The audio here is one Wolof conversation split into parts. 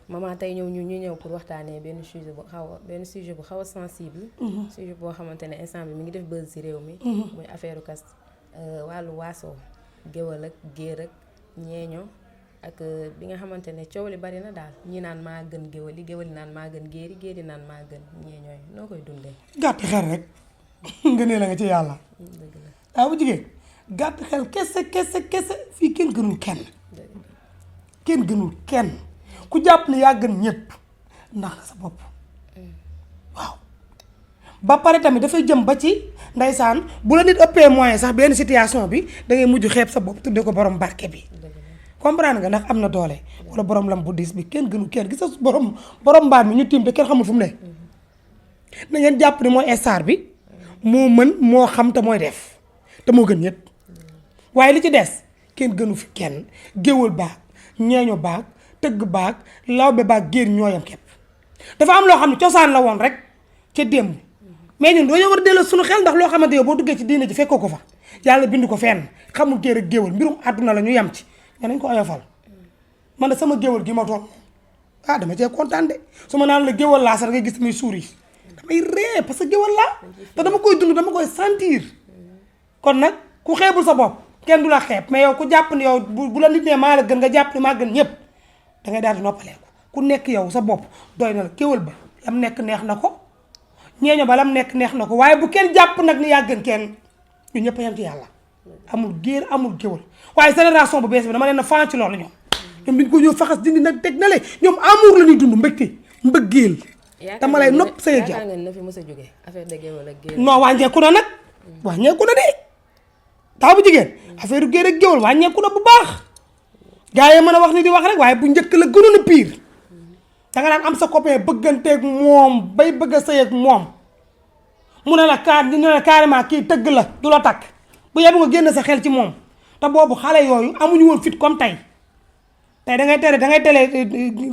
maman tey ñu ñëw pour waxtaanee benn sujet bu xaw a sensible. sujet boo xamante ne instant bi mi ngi def buzz ci réew mi. muy affaire kas wàllu waaso géwal ak géer ak ñeeño ak bi nga xamante ne coow li bari na daal ñi naan maa gën géwal yi naan maa gën géer yi naan maa gën ñeeñooy noo koy dundee. gàtt xel rek nga ne la nga ci yàlla. dëgg la waaw bu jigéen gàtt xel kese fii kenn gënul kenn. kenn gënul kenn ku jàpp ne yaa gën ñëpp ndax nga sa bopp waaw ba pare tamit dafay jëm ba ci ndeysaan bu la nit ëppee moyen sax benn situation bi da ngay mujj xeeb sa bopp tudde ko borom barke bi comprendre nga ndax am na doole wala borom lam bu diis bi kenn gënul kenn gis nga borom mbaat mi ñu tiim te kenn xamul fu mu ne na ngeen jàpp ne mooy star bi moo mën moo xam te mooy def te moo gën ñëpp waaye li ci des kenn gënu fi kenn géwël baag ñeeño baag tëgg baag lawbe baag géer ñooyam képp dafa am loo xam ne cosaan la woon rek ca démb mais ñun dañoo war a delloo suñu xel ndax loo xamante yow boo duggee ci diine ji fekkoo ko fa yàlla bind ko fenn xamul géer ak géwël mbirum àdduna la ñu yem ci nga nañ ko oyofal man de sama géwël gi ma toll dama cee kontaan de su ma naan la géwël laa sax nga gis muy suur yi damay ree parce que géwël laa te dama koy dund dama koy sentir kon nag ku xeebul sa bopp kenn du la xeeb mais yow ku jàpp ne yow bu la nit ne maa la gën nga jàpp ne maa gën ñëpp dangay daal di noppaleeku ku nekk yow sa bopp doy na la géwël ba lam nekk neex na ko ñeeño ba lam nekk neex na ko waaye bu kenn jàpp nag ni yaa gën kenn ñu ñëpp a yem ci yàlla amul géer amul géwël waaye génération bu bees bi dama leen a fan ci loolu ñoom dañ ko ñëw faxas dindi nag teg na le ñoom amour la ñuy dund mbëggeel dama lay nopp sa yëg non wàññeeku na nag wàññeeku na de taw bu jigéen affaire géer ak géwël wàññeeku na bu baax gaa yi mën a wax ni di wax rek waaye bu njëkk la gënoon a pire danga daan am sa copain bëgganteeg moom bay bëgg a sëy ak moom mu ne la carrément kii tëgg la du la takk bu yebu nga génn sa xel ci moom te boobu xale yooyu amuñu woon fit comme tey dangay tere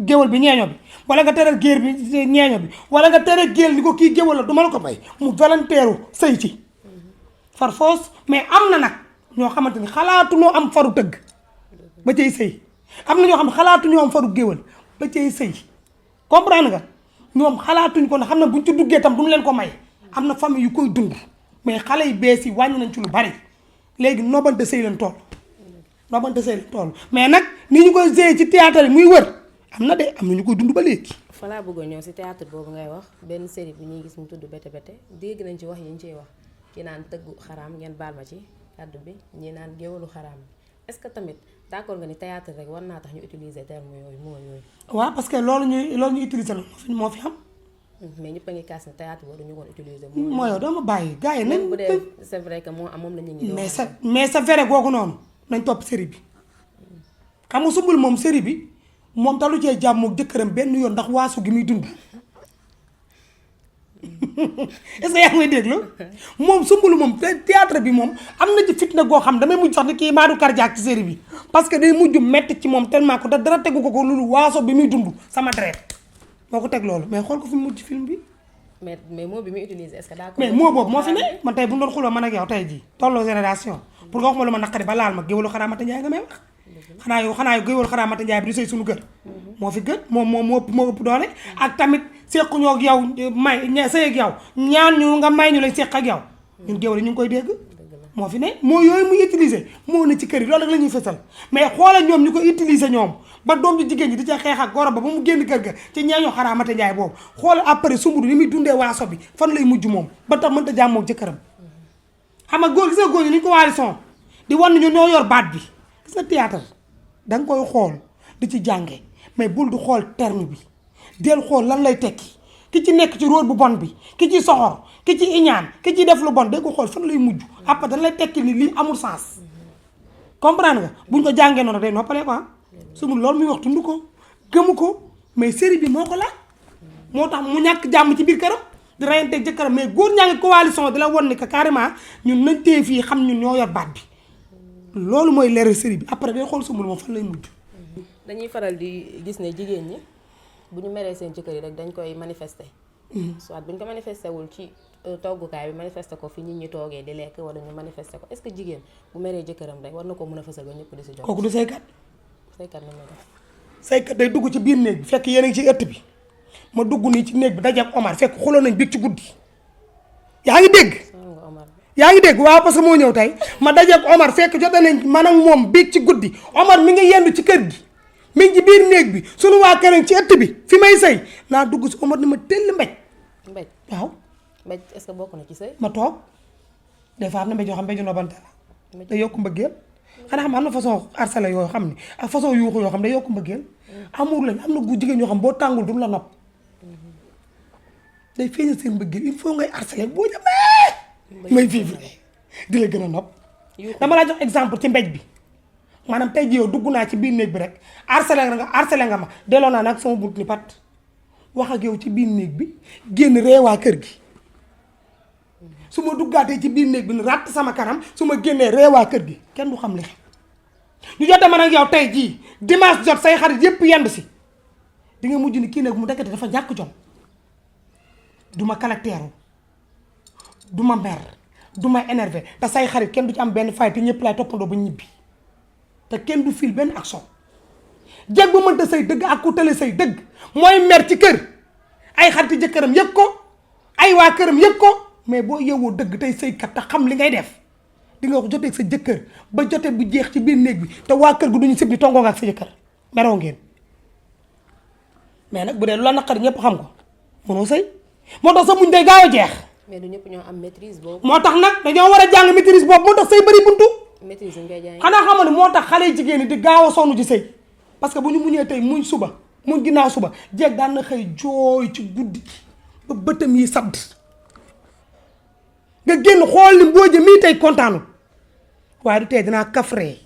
géwël bi ñeeño bi wala nga tere géer bi ñeeño bi wala nga tere géer ni ko kii géwël la du ma la ko may mu volontaire sëy ci far foos mais am na nag ñoo xamante ni xalaatuñoo am faru tëgg ba cay sëy am na ñoo xam ne xalaatuñoo am faru géwël ba cay sëy comprendre nga ñoom xalaatuñ ko ne xam ne buñ ci duggee tam duñ leen ko may am na famille yu koy dund mais xale yu bees yi wàññi nañ ci lu bari léegi nobante sëy leen toll mais nag ni ñu koy sëy ci théâtre yi muy wër am na de am na ñu koy dund ba léegi. fa laa bëggoon ñëw si théâtre boobu ngay wax benn série bi ñuy gis mu tudd Bété Bété dégg nañ ci wax yi ñu ciy wax ki naan tëggu xaraam ngeen baal ma ci kàddu bi ñi naan géwalu xaraam est-ce que tamit d'accord nga ni théâtre rek war naa tax ñu utiliser terme yooyu moo yooyu. waaw parce que loolu ñu utiliser la moo fi am. mais ñëpp a ngi kaas ne théâtre waruñu woon utiliser. moo yow dama bàyyi gars yi nañ. bu dee c'est vrai que moom la nit ñi. mais sa vrai googu noonu nañ topp série bi xam nga sumbul moom série bi moom talu cee jàmm ak jëkkëram benn yoon ndax waasu gi muy dund. est-ce que yaa ngi may déglu moom sumbulu moom théâtre bi moom am na ci fitna goo xam damay mujj sax ni kii maadu cardiaque ci série bi parce que day mujj metti ci moom tellement ko dara tegu ko loolu waaso bi muy dund sama deret moo ko teg loolu mais xool ko fi mu mujj film bi. mais moo bi muy utiliser est-ce que d'accord. mais moo boobu moo fi ne man tey bu ñu doon xuloo man ak yow tey jii tolloo génération pour nga wax ma lu ma naqari ba laal ma géwalu xaraamata njaay nga may wax. xanaa yow géwalu xaraamata njaay bi di sëy suñu kër. moo fi gën moo ëpp doole ak tamit sequñoo ak yow sëy ak yow ñaan ñu nga may ñu lay seq ak yow ñun géwal yi ñu ngi koy dégg moo fi ne moo yooyu muy utiliser moo ne ci kër yi loolu rek la ñuy fësal mais xoola ñoom ñu ko utiliser ñoom ba doom ji jigéen ji di ca xeex ak goro ba mu génn kër ga ci ñeeñoo xaraamate njaay boobu xoola après sumburu ni muy dundee waaso bi fan lay mujj moom ba tax mënta jàmmoo jëkkëram xam nga góor gis nga góor ñi ni ñu ko waali son di wan ñu ñoo yor baat bi gis nga théâtre danga koy xool di ci jànge mais bul du xool terme bi del xool lan lay tekki ki ci nekk ci rôle bu bon bi ki ci soxor ki ci iñaan ki ci def lu bon da ko xool fan lay mujj après dañ lay tekki ni lii amul sens comprendre nga buñ ko jàngee noonu day noppale ko su mu loolu muy wax tund ko gëmu ko mais série bi moo ko laaj moo tax mu ñàkk jàmm ci biir këram di reyanteeg jëkkëram mais góor ñaa ngi coalition di la won ni que carrément ñun nañ téye fii xam ñun ñoo yor baat bi loolu mooy leeral série bi après day xool sumul moom fan lay mujj. dañuy faral di gis ne jigéen ñi bu ñu meree seen jëkkër yi rek dañ koy manifester. soit bu ñu ko manifester wul ci toggukaay bi manifester ko fi nit ñi toogee di lekk wala ñu manifester ko est-ce que jigéen bu meree jëkkëram rek war na ko mën a fësal ba ñëpp di si jox. kooku du saykat. saykat na ma def. saykat day dugg ci biir néeg bi fekk yéen a ngi ci ëtt bi ma dugg nii ci néeg bi dajeeg Omar fekk xuloo nañ biig ci guddi yaa ngi dégg yaa ngi dégg waaw parce que moo ñëw tey ma dajeeg Omar fekk jote nañ man ak moom biig ci guddi Omar mi ngi yendu ci kër gi mi ngi ci biir néeg bi sunu waa kër ci ëtt bi fi may sëy naa dugg si Omar ni ma tëll mbéj waaw mbéj est-ce que bokk na ci sëy ma toog des fois am na mbéj yoo xam mbéju nobante la day yokk mbëggeel xanaa xam am na façon harcelé yoo xam ne ak façon yuuxu yoo xam day yokk mbëggeel amour lañ am na gu jigéen ñoo xam boo tàngul dumu la nopp day feeñal seen mbëggeel il faut ngay harcelé boo jamee may vivre di la gën a nopp dama laa jox exemple ci mbéj bi maanaam tey jii yow dugg naa ci biir néeg bi rek harcelé nga ma delloo naa nag sama bunt ni pat wax ak yow ci biir néeg bi génn reewaa kër gi su ma duggaatee ci biir néeg bi ni ràtt sama kanam su ma génnee reewaa kër gi kenn du xam li xew ñu jote man ak yow tey jii dimanche jot say xarit yépp yend si di nga mujj ni kii nag mu dekkate dafa ñàkk jom du ma caractère du ma mer du ma énervé te say xarit kenn du ci am benn fay te ñëpp lay toppandoo ba ñibbi te kenn du fil benn action jeg bu mënta say dëgg ak ku tële say dëgg mooy mer ci kër ay xariti jëkkëram yëg ko ay waa këram yëg ko mais boo yewoo dëgg tey sëykat te xam li ngay def di nga wax joteeg sa jëkkër ba jote bu jeex ci biir néeg bi te waa kër gi duñu sib ni tongoo nga ak sa jëkkër meroo ngeen mais nag bu dee lu la naqari ñëpp xam ko mënoo sëy moo tax sa muñ day gaaw a jeex mais du ñëpp ñoo am maîtrise boobu moo tax nag dañoo war a jàng maîtrise boobu moo tax sëy bëri buntu maîtrise ngay jaay xanaa xam ne moo tax xale yu jigéen ñi di gaaw a sonn ci sëy parce que bu ñu muñee tey muñ suba muñ ginnaaw suba jeeg daan na xëy jooy ci guddi ba bëtam yi sadd nga génn xool ni mbooje mii tey kontaanul waaye du tey dinaa kafree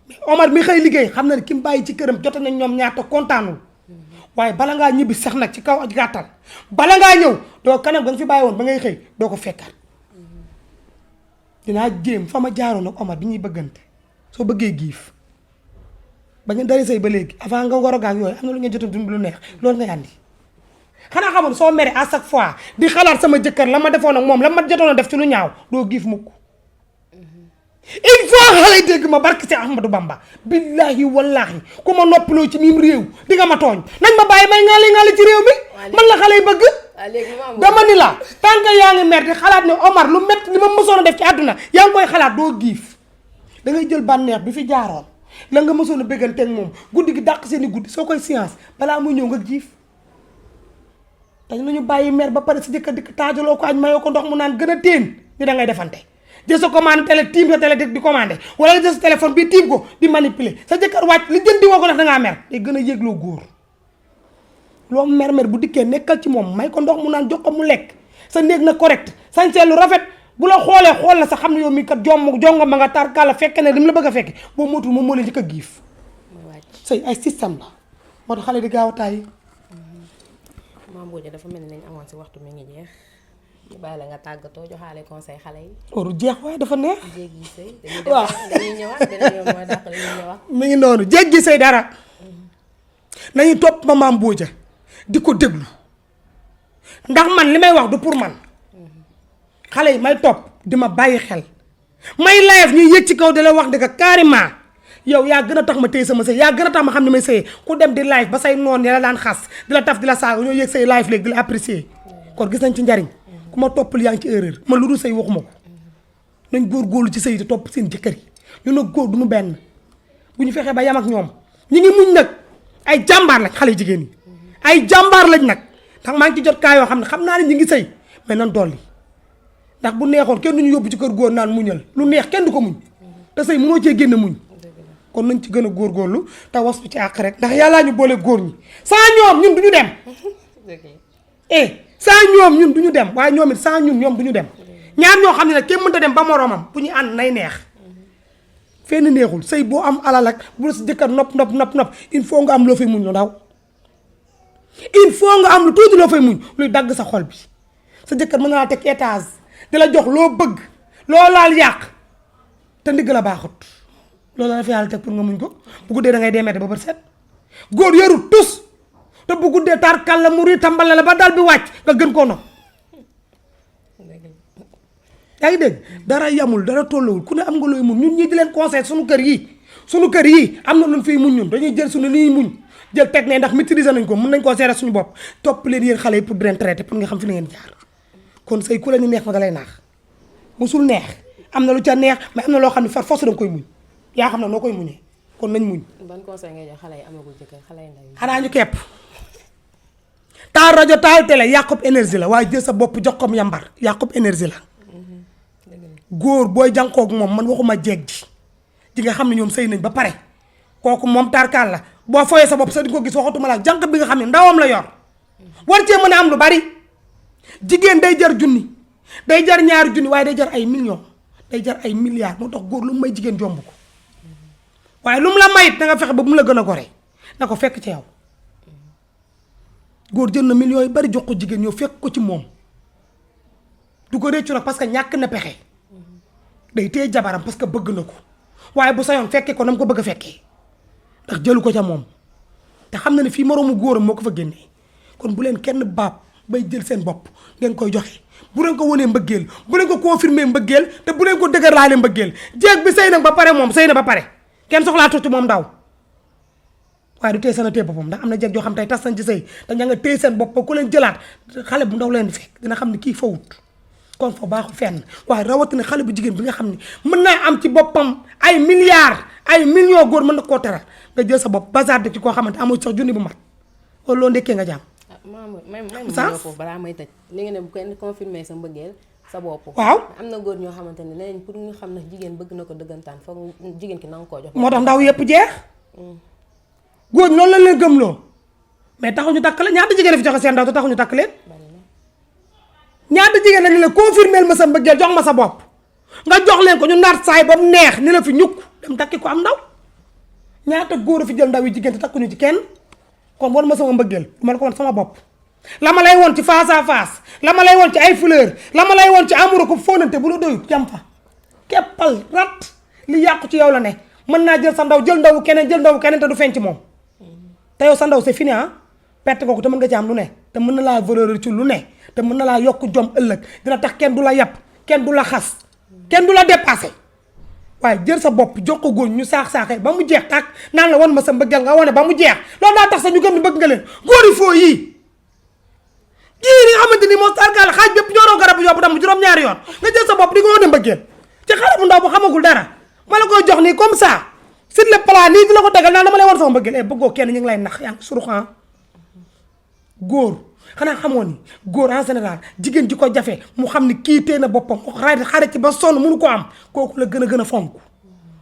mais Omar mi xëy liggéey xam na ne ki mu bàyyi ci këram jote nañ ñoom ñaata kontaanul waaye bala ngaa ñibbi sax nag ci kaw ak gàttal bala ngaa ñëw doo kanam ba nga fi bàyyi woon ba ngay xëy doo ko fekkaat dinaa jéem fa ma jaaroon ak Omar bi ñuy bëggante soo bëggee giif ba ngeen dari sëy ba léegi avant nga war a gaag yooyu am na lu ngeen jotoon dund lu neex loolu nga yàndi xanaa xamoon soo mere à chaque fois di xalaat sama jëkkër la ma defoon ak moom la ma jotoon a def ci lu ñaaw doo giif mukk il faut xale dégg ma barki si Ahmadou Bamba billahi wallahi ku ma noppaloo ci miim réew di nga ma tooñ nañ ma bàyyi may ngaale ci réew mi man la xale yi bëgg dama ni la tant que yaa ngi mer di xalaat ne Omar lu métti li ma mësoon a def ci àdduna yaa ngi koy xalaat doo giif da ngay jël bànneex bi fi jaaroon la nga mësoon a bëgganteeg moom guddi gi dàq seeni guddi soo koy science balaa muy ñëw nga giif dañ nañu bàyyi mer ba pare si jëkkër dikk taajaloo ko añ mayoo ko ndox mu naan gën a téen ni da ngay defante jël sa commande télé tiim sa télé di commandé wala nga jël sa téléphone bii tiim ko di manipuler sa jëkkër wàcc li jëndi woo ko ndax dangaa mer day gën a yéegloo góor loo mer bu dikkee nekkal ci moom may ko ndox mu naan jox ko mu lekk sa néeg na correct sañsee lu rafet bu la xoolee xool la sa xam ne yow mii kat jongo ma nga tar kàlla fekke ne li mu la bëgg a fekke boo motul moom moo leen ci ko giif sëy ay système la moo tax xale di gaaw a tàyyi Mame Mbodja dafa mel ni nañ amoon si waxtu mi ngi jeex ñu bàyyi la nga tàggatoo joxaale conseil xale yi. waru jeex waaye dafa neex. jéggi sëy dañuy ñëwaat beneen yoon mooy dàq dañuy ñëwaat. mi ngi noonu jéggi sëy dara nañu topp ma Mame Mbodja di ko déglu ndax man li may wax du pour man xale yi may topp di ma bàyyi xel may live ñuy yëg ci kaw di la wax dëgg carrément yow yaa gën a tax ma téye sama sëy yaa gën a tax ma xam ne may sëyee ku dem di live ba say noon ya la daan xas di la taf di la saaga ñoo yëg say live léegi di la apprécier kon gis nañ ci njariñ ku ma toppal yaa ngi ci erreur man lu dul sëy waxuma ko nañ góorgóorlu ci sëy te topp seen jëkkër yi ñu nag góor du ñu benn bu ñu fexee ba yam ak ñoom ñi ngi muñ nag ay jàmbaar lañ xale jigéen yi ay jàmbaar lañ nag ndax maa ngi ci jot kaa yoo xam ne xam naa ne ñi ngi sëy mais nan dolli ndax bu neexoon kenn duñu yóbbu ci kër góor naan muñal lu neex kenn du ko muñ te sëy mënoo cee génn muñ kon nañ ci gën a góorgóorlu te waslu ci àq rek ndax yàllaa ñu boole góor ñi sans ñoom ñun duñu dem sans ñoom ñun duñu dem waaye ñoom it sans ñoom duñu dem ñaar ñoo xam ne nag kenn mënta dem ba moroomam bu ñu ànd nay neex fenn neexul sëy boo am alal ak bu la sa jëkkër nopp il faut nga am loo fay muñ lu ndaw il faut nga am lu tuuti loo fay muñ luy dagg sa xol bi sa jëkkër mën naa teg étage di la jox loo bëgg loo laal yàq te ndigg la baaxut loolu la fa yàlla teg pour nga muñ ko bu guddee da ngay demee ba bët set góor yorul tus te bu guddee tarkal la mu rii tambal la ba dal bi wàcc nga gën koo nopp yaa ngi dégg dara yamul dara tollawul ku ne am nga looy mun ñun ñii di leen conseil suñu kër yi suñu kër yii am na lu fiy muñ ñun dañuy jël suñu nii muñ jël teg ne ndax maîtriser nañ ko mën nañ koo gérer suñu bopp topp leen yéen xale yi pour di leen traiter pour nga xam fi la ngeen jaar kon say ku la ñu neex fa nga lay naax musul neex am na lu ca neex mais am na loo xam ne far force danga koy muñ yaa xam ne noo koy muñee kon nañ muñ. ban conseil ngay jox xale yi amagul jëkkër xale yi ndaw yi. xanaa ñu kepp taal rajo taal télé yàqub énergie la waaye jël sa bopp jox ko yambar yàqub énergie la góor booy jànkoog moom man waxuma jeeg ji nga xam ne ñoom sëy nañ ba pare kooku moom tarkaal la boo foyee sa bopp sa di ko gis waxatuma la jànq bi nga xam ne ndawam la yor war cee mën a am lu bari jigéen day jar junni day jar ñaari junni waaye day jar ay millions day jar ay milliards moo tax góor lu mu may jigéen jomb ko waaye lu mu la mayit da nga fexe ba mu la gën a gore na ko fekk ci yow góor jël na millions yu bari jox ko jigéen ñëw fekk ko ci moom du ko réccu nag parce que ñàkk na pexe day téye jabaram parce que bëgg na ko waaye bu sayoon fekkee ko na mu ko bëgg a fekkee ndax jëlu ko ca moom te xam na ne fii moroomu góoram moo ko fa génnee kon bu leen kenn baab bay jël seen bopp ngeen koy joxe bu leen ko wonee mbëggeel bu leen ko confirmer mbëggeel te bu leen ko dëgër laale mbëggeel jéeg bi sëy na ba pare moom sëy na ba pare kenn soxlaatu ci moom ndaw waaye du téye seen a téye boppam ndax am na jéeg joo xam tey tas nañ ci sëy te ña nga téye seen bopp ku leen jëlaat xale bu ndaw leen di fekk dina xam ne kii fawut kon fa baaxul fenn waaye rawatina xale bu jigéen bi nga xam ne mën naa am ci boppam ay milliards ay millions góor mën na koo teral nga jël sa bopp bazarde ci koo xamante amoo sax junni bu mat wala loo ndekkee nga jàmm. may ma foofu balaa may tëj li nga ne bu kenn confirmer sa mbëggeel sa bopp. waaw am na góor ñoo xamante ne nee nañ pour ñu xam ne jigéen bëgg na ko dëggantaan foog jigéen ki nanga koo jox. moo tax ndaw yëpp jeex. góor ñi loolu lañ leen gëmloo mais taxuñu takk la ñaata jigéen fi joxe seen ndaw te taxuñu takk leen. ñaata jigéen lañ la confirmer ma sa mbëggeel jox ma sa bopp nga jox leen ko ñu naat saay ba mu neex ni la fi ñukk dem takki ko am ndaw ñaata góor a fi jël ndaw yi jigéen te takkuñu ci kenn kon war ma sama mbëggeel du ma la ko woon sama bopp la ma lay woon ci face à face la ma lay woon ci ay fleur la ma lay woon ci amour ko fóonante bu la doyut jam fa keppal rat li yàqu ci yow la ne mën naa jël sa ndaw jël ndawu keneen te du feeñ ci moom te yow sa ndaw c'est fini ah perte nga ko te mën nga ci am lu ne te mën na laa valeur ci lu ne te mën na laa yokk jom ëllëg dina tax kenn du la yàpp kenn du la xas kenn du la dépassé waaye jël sa bopp jox ko góor ñu saax-saaxee ba mu jeex tàkk naan la wan ma sa mbëggeel nga wane ba mu jeex loolu daa tax sa ñu gëm ni bëgg nga leen góor yi foo yii jii ni nga xamante ni moo sargal xaaj bépp ñoroo garab yóbbu dam juróom-ñaari yoon nga jël sa bopp di ko wane mbëggeel ci xale bu ndaw bu xamagul dara ma la koy jox nii comme ça sur le plan nii di la ko tegal naan dama lay wan sama mbëggeel bëggoo kenn ñu ngi lay nax yaa ngi suruxan góor xanaa xamoon ni góor en général jigéen ji ko jafe mu xam ni kii tee na boppam xarit ci ba sonn mënu ko am kooku la gën a fonk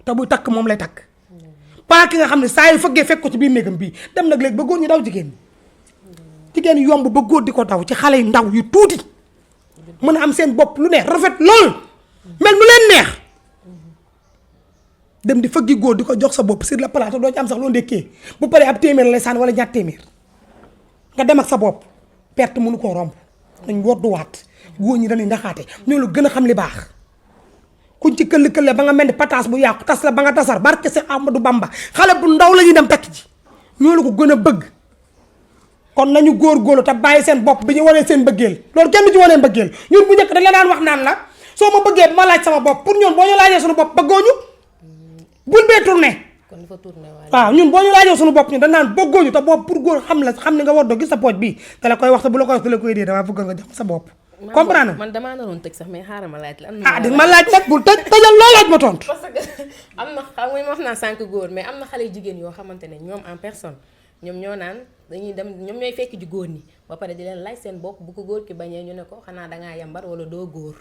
te buy takk moom lay takk pas ki nga xam ne saa yu fëggee fekk ko ci biir néegam bii dem nag léegi ba góor ñi daw jigéen jigéen yomb ba góor di ko daw ci xale yu ndaw yu tuuti mën a am seen bopp lu ne rafet lool mel nu leen neex dem di fëggi góor di ko jox sa bopp sur le plateau doo ci am sax loo ndekkee bu paree ab téeméer lay sànni wala ñaar téeméer nga dem ak sa bopp perte mënu koo romb dañ wodduwaat góor ñi dañuy ndaxaate ñoo la gën a xam li baax kuñ ci këll-këlle ba nga mel ni pataas bu yàqu tas la ba nga tasar barke Seex Ahmadu Bamba xale bu ndaw la ñuy dem takk ji ñoo la ko gën a bëgg kon nañu góor-góorlu te bàyyi seen bopp bi ñu wanee seen bëggeel loolu kenn du ci wanee mbëggeel ñun bu njëkk dañ la daan wax naan la soo ma bëggee ma laaj sama bopp pour ñun boo ñu laajee suñu bopp bëggooñu bul bee tourné waaw ñun boo ñu laajee suñu bopp ñu dañ naan bëggooñu te boobu pour góor xam ni nga war doo gis sa pooj bii da la koy wax te bu la koy wax da la koy dee damaa bëgg nga jox sa bopp comprendre man damaa naroon tëj sax mais xaaral ma laaj la di ma laaj nag bul tëjal loo laaj ma tontu parce que am na xam nga ma wax naa sànq góor mais am na xale jigéen yoo xamante ne ñoom en personne ñoom ñoo naan dañuy dem ñoom ñooy fekk ji góor ñi ba pare di leen laaj seen bopp bu ko góor ki bañee ñu ne ko xanaa dangaa yambar wala doo góor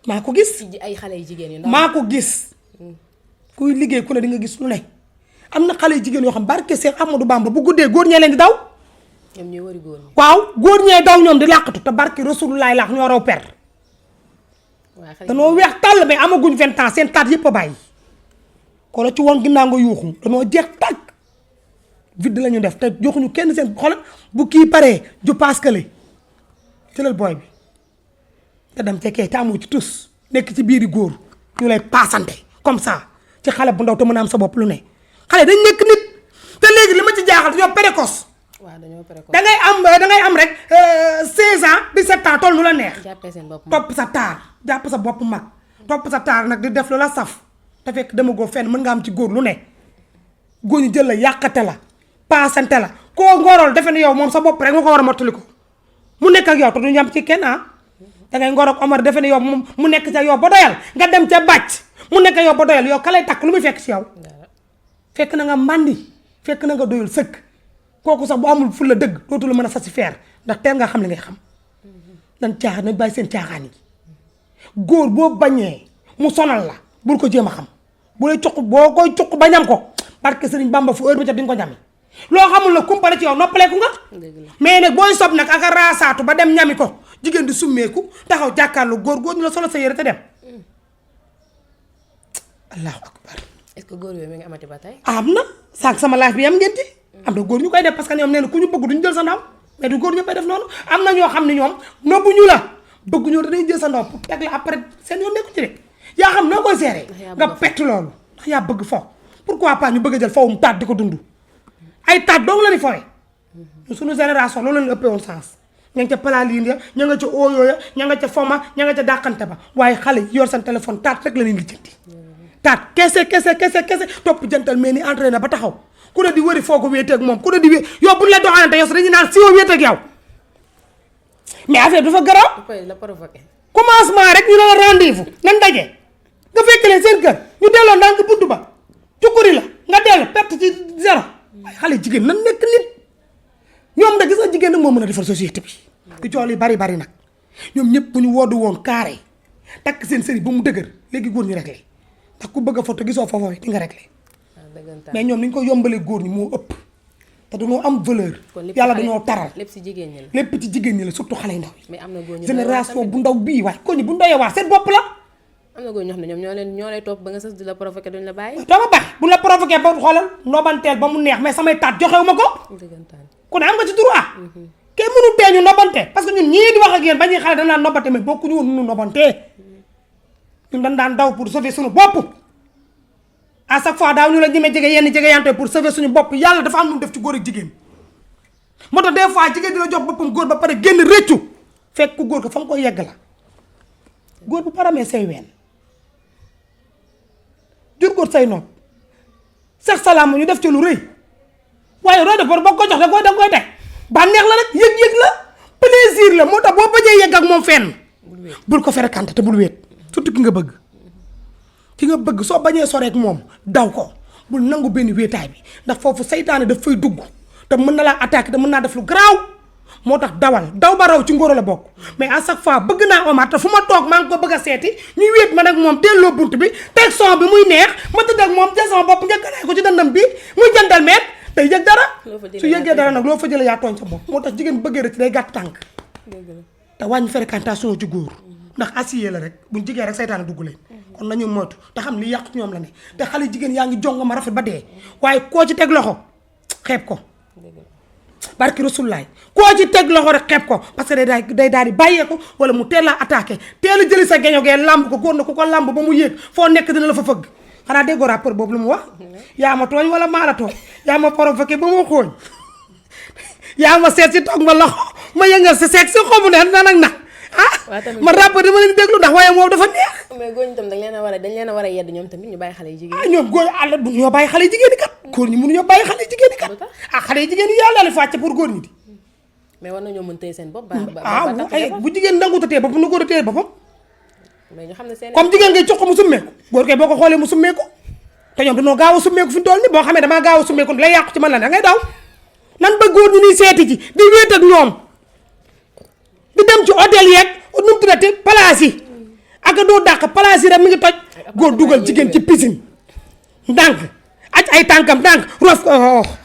maa ko gis ci ay xale yu jigéen yu ndaw maa ko gis kuy liggéey ku ne di nga gis lu ne am na xale yu jigéen yoo xam barke Seex Ahmadu Bamba bu guddee góor ñee leen di daw ñoom ñooy wari góor ñi waaw góor ñee daw ñoom di làqatu te barke Rasulullaay laax ñoo raw per danoo weex tàll mais amaguñ 20 ans seen taat yëpp a bàyyi ko la ci woon ginnaaw nga yuuxu danoo jeex tàgg vide la ñu def te joxuñu kenn seen xoolal bu kii paree ju paaskale jëlal booy bi te dem fekkee te amoo ci tus nekk ci biiri góor ñu lay paasante comme ça ci xale bu ndaw te mën a am sa bopp lu ne xale dañ nekk nit te léegi li ma ci jaaxal dañoo précoce dangay am rek 16 ans 17 ans toll nu la neex topp sa taar jàpp sa bopp mag topp sa taar nag di def lu la saf te fekk dama goo fenn mën nga am ci góor lu ne góor ñi jël la yàqate la paasante la koo ngorool defe ne yow moom sa bopp rek nga ko war a mottali ko mu nekk ak yow te du ñam ci kenn dangay ngoroog Omar defe ne yow moom mu nekk ca yow ba doyal nga dem ca bàcc mu nekk yow ba doyal yow ka lay takk lu muy fekk ci yow fekk na nga màndi fekk na nga doyul sëkk kooku sax bu amul ful la dëgg dootu la mën a satisfaire ndax teel nga xam li ngay xam nan caaxaan nañ bàyyi seen caaxaan yi góor boo bañee mu sonal la bul ko jéem a xam bu lay cuq boo koy cuq ba ñam ko parce que Sëriñ Bamba fu heure bi ca di nga ko ñami loo xamul la kumpale ci yow noppaleeku nga mais nag booy sob nag ak a raasaatu ba dem ñami ko jigéen di summeeku taxaw jàkkaarlu góor ñu la solo sa yére te dem allahu akbar est-ce que góor yooyu mi ngi amati ba tey am na sànq sama life bi yam ngeen ci am na góor ñu koy def parce que ñoom nee na ku ñu bëgg duñu jël sa ndaw mais du góor ñu koy def noonu am na ñoo xam ne ñoom nobbu ñu la bëgg ñu dañuy jël sa ndaw pour teg la après seen yoon nekku ci de yaa xam noo koy seeree nga pett loolu ndax yaa bëgg fo pourquoi pas ñu bëgg a jël fawum taat di ko dund ay taat dong la ni fooye suñu génération loolu la ñu ëppee woon sens ña nga ca palaliin ya ña nga ca ooyoo ya ña nga ca foma ña nga ca dàqante ba waaye xale yi yor seen téléphone taat rek la ñuy lijjanti taat kese topp jantal mais ni entraîné ba taxaw ku ne di wëri foo ko wéeteeg moom ku ne di wé yow bu ñu la doxalante yow sax dañuy naan si woo wéeteeg yow mais affaire dafa garaaw la provoqué commencement rek ñu ne la rendez-vous nan daje nga fekk leen seen kër ñu delloo ndànk buntu ba cukkuri la nga dellu perte ci zéro waaye xale jigéen nan nekk nit ñoom nag gis nga jigéen nag moo mën a defar société bi ki cool yi bari nag ñoom ñëpp bu ñu woodu woon carré takk seen sëri ba mu dëgër léegi góor ñi réglé ndax ku bëgg a photo gisoo foofu di nga réglé mais ñoom ni ñu ko yombalee góor ñi moo ëpp te dañoo am valeur yàlla dañoo taral lépp ci jigéen ñi la lépp ci jigéen ñi la surtout xale yu ndaw mais am na góor ñu génération bu ndaw bii waaye ko ñi bu ndoyee waa seen bopp la am na góor ñoo xam ne ñoom ñoo lay topp ba nga sës di la provoqué duñ la bàyyi dama baax bu la provoqué ba xoolal nobanteel ba mu neex mais samay taat joxewu ma ko ku ne am nga ci droit kenn mënu tee ñu nobante parce que ñun ñii di wax ak yéen ba ñuy xale dañ naan nobante mais bokkuñu woon nu nobantee ñun dañ daan daw pour sauver suñu bopp à chaque fois daaw ñu la ñemee jege yenn jege yante pour sauver suñu bopp yàlla dafa am lu mu def ci góor ak jigéen moo tax des fois jigéen dina jox boppam góor ba pare génn réccu fekk ku góor ko fa nga koy yegg la góor bu paramee say ween jur góor say nopp sax salaam ñu def ci lu rëy waaye rooy def boo ko jox da koy teg bànneex la rek yëg-yëg la plaisir la moo tax boo bañee yegg ak moom fenn bul ko fréquenté te bul wéet surtout ki nga bëgg soo bañee soreek moom daw ko bul nangu benn wéetaay bi ndax foofu saytaane daf fay dugg te mën na laa attaqué te mën naa def lu garaaw moo tax daw ba raw ci ngóoro la bokk mais à chaque fois bëgg naa Omar te fu ma toog maa ngi ko bëgg a seeti ñuy wéet ma nag moom delloo bunt bi teg son bi muy neex ma tëdd ak moom jël sama bopp njëkkalaay ko ci dëndam bi muy jëndal meet day yëg dara su yëgee dara nag loo fa jëlee yaa tooñ sa bopp moo tax jigéen bëggee rek day gàtt tànk te wàññi fréquentation ci góor ndax acier la rek buñ jigéen rek saytaane dugg leen kon nañu moytu te xam li yàq ci ñoom la ne te xale jigéen yaa ngi jonga ma rafet ba dee waaye koo ci teg loxo xeeb ko barki rasulaay koo ci teg loxo rek xeeb ko parce que day daal di bàyyeeku wala mu teel laa attaqué teel a jëli sa geño gee lamb ko góor na ku ko lamb ba mu yéeg foo nekk dina la fa fëgg xanaa déggoo rapport boobu lu mu wax yaa ma tooñ wala maa la tooñ yaa ma provoqué ba ma xooñ yaa ma seet si toog ma loxo ma yëngal si seeg si xobu ne nag ma rapport dama leen déglu ndax waaye moom dafa neex mais góor ñi tam dañ leen a war a yedd ñoom tamit ñu bàyyi xale yu jigéen ñoom góor àll bu ñoo bàyyi xale yu jigéen ñi kat góor ñi mënuñoo bàyyi xale yu jigéen ñi kat xale yu jigéen ñi yàlla la fàcce pour góor ñi di mais war nañoo mën téye seen bopp bu jigéen nangu ta téye boppam na góor a téye boppam mais ñu xam ne seen comme jigéen ngay jox ko mu summeeku góor kay boo ko xoolee mu summeeku te ñoom dañoo gaaw a summeeku fi mu toll ni boo xamee damaa gaaw a summeeku lay yàqu ci man la da ngay daw nan ba góor ñi ñuy seeti ci di wéet ak ñoom di dem ci hôtel yeeg nu mu tuddati place yi ak doo dàq place yi rek mi ngi toj góor dugal jigéen ci piscine ndànk aj ay tànkam ndànk rof ko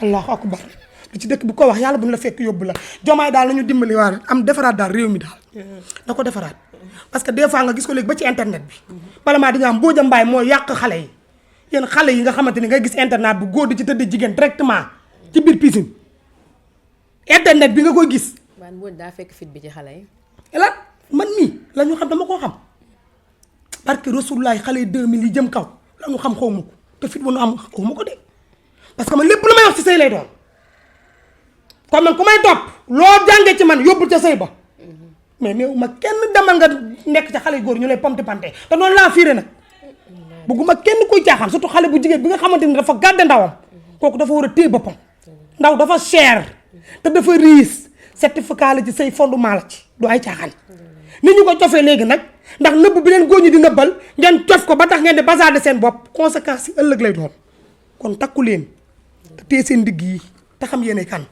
allahu akbar lu ci dëkk bu ko wax yàlla bu ñu la fekk yóbbu la jomaay daal nañu dimbali waa am defaraat daal réew mi daal da ko defaraat parce que des fois nga gis ko léegi ba ci internet bi bala maa di nga am boo jëmbaay mooy yàq xale yi yéen xale yi nga xamante ni nga gis internet bu góor di ci tëdd jigéen directement ci biir piscine internet bi nga koy gis waan boo daa fekk fit bi ci xale yi la man mii la ñu xam dama koo xam parce que Rasulullah xale yi 2000 yi jëm kaw la ñu xam xaw ma ko te fit bu nu am xaw ma ko de parce que man lépp lu may wax ci sëy lay doon kon man ku may topp loo jàngee ci man yóbbul ca sëy ba mais néew ma kenn demal nga nekk ca xale yu góor ñu lay pomti pante te noonu laa fiire nag bëgguma kenn kuy caaxaan surtout xale bu jigéen bi nga xamante ni dafa gàdde ndawam kooku dafa war a téye boppam ndaw dafa cher te dafa riis certificat la ci say fondement la ci du ay caaxaan ni ñu ko cofee léegi nag ndax nëbb bi leen góor ñi di nëbbal ngeen cof ko ba tax ngeen di bazarder seen bopp conséquences yi ëllëg lay doon kon takku leen te téye seen digg yi te xam yéene kan.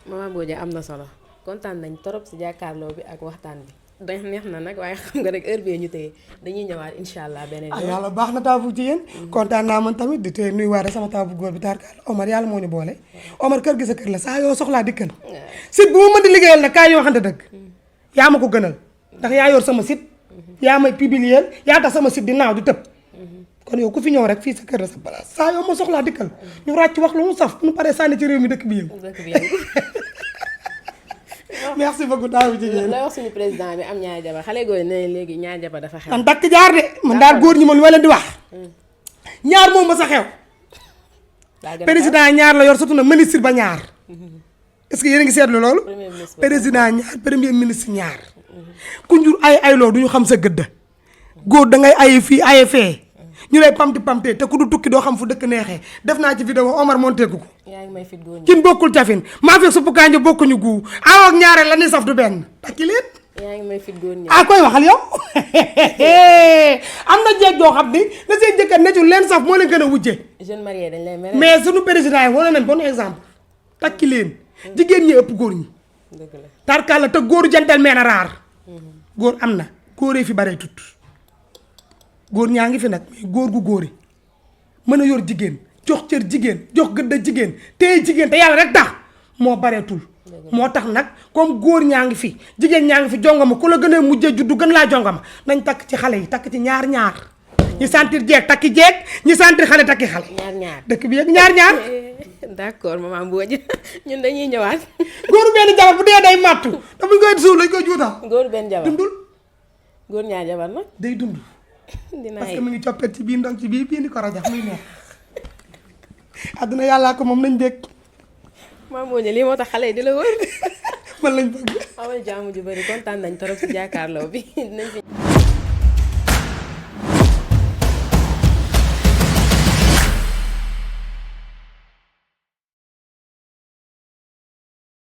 Maman Mbodja am na solo kontaan nañ torop si jàkkaarloo bi ak waxtaan bi dañ neex na nag waaye xam nga rek heure bee ñu téye dañuy ñëwaat incha allah beneen yoon. yàlla baax na taabu jigéen kontaan naa man tamit di te nuyuwaale sama taabu góor bi tarkaal Omar yàlla moo ñu boole Omar kër gi sa kër la saa yoo soxlaa dikkal site bu ma mën di liggéeyal nag kaay yoo waxante dëgg yaa ma ko gënal ndax yaa yor sama site yaa may publier yaa tax sama site di naaw di tëb kon yow ku fi ñëw rek fii sa kër la sa place saa yoo ma soxlaa dikkal ñu ràcc wax lu mu saf nu paree sànni ci réew mi dëkk bi yëngu. merci beaucoup taabu jigéen. la wax suñu président bi am ñaari jabar xale góor ne léegi ñaari jabar dafa xew. man dakk jaar de man daal góor ñi ma lu ma leen di wax ñaar moom ma sa xew. président ñaar la yor surtout nag ministre ba ñaar est-ce que yéen a ngi seetlu loolu. président ñaar premier ministre ñaar ku njur ay loo du ñu xam sa gëdd góor da ngay aye fii aye fee ñu lay pamti pamte te ku du tukki doo xam fu dëkk neexee def naa ci vidéo Omar monté ko. yaa ngi may fit góor ñi. kin bokkul cafin maa fekk suppu kànja bokkuñu guu aw ak ñaareel la ni saf du benn takki leen. yaa ngi may fit góor ñi. ah koy waxal yow am na jeeg joo xam ni da seen jëkkër ne ci leen saf moo leen gën a wujje. jeune marié dañ lay mere. mais sunu président yi wane nañ bon exemple takki leen jigéen ñi ëpp góor ñi. dëgg la tarkalla te góoru jantal meen a raar. góor am na góoree fi baree tut góor ñaa ngi fi nag mais góor gu góori mën a yor jigéen jox cër jigéen jox gëdd jigéen téye jigéen te yàlla rek tax moo bareetul. moo tax nag comme góor ñaa ngi fi jigéen ñaa ngi fi jongama ku la gën a mujjee juddu gën laa jongama nañ takk ci xale yi takk ci ñaar ñi sentir jeeg takki jeeg ñi sentir xale takki xale. ñaar dëkk bi yëpp ñaar. d'accord Maman Mbodja ñun dañuy ñëwaat. góoru benn jabar bu dee day màttu te buñ koy suul lañ koy juutal. góoru benn jabar dundul. góor ñaar jabar nag. day dund. dina parce que mu ngi coppet ci biir ndong ci biir ni ko rajax muy neex. àdduna yàllaa ko moom nañ dégg. Maman Mbodja lii moo tax xale yi di la wër. man lañ bëgg. amal jàmm ju bari kontaan nañ trop si jàkkaarloo bi.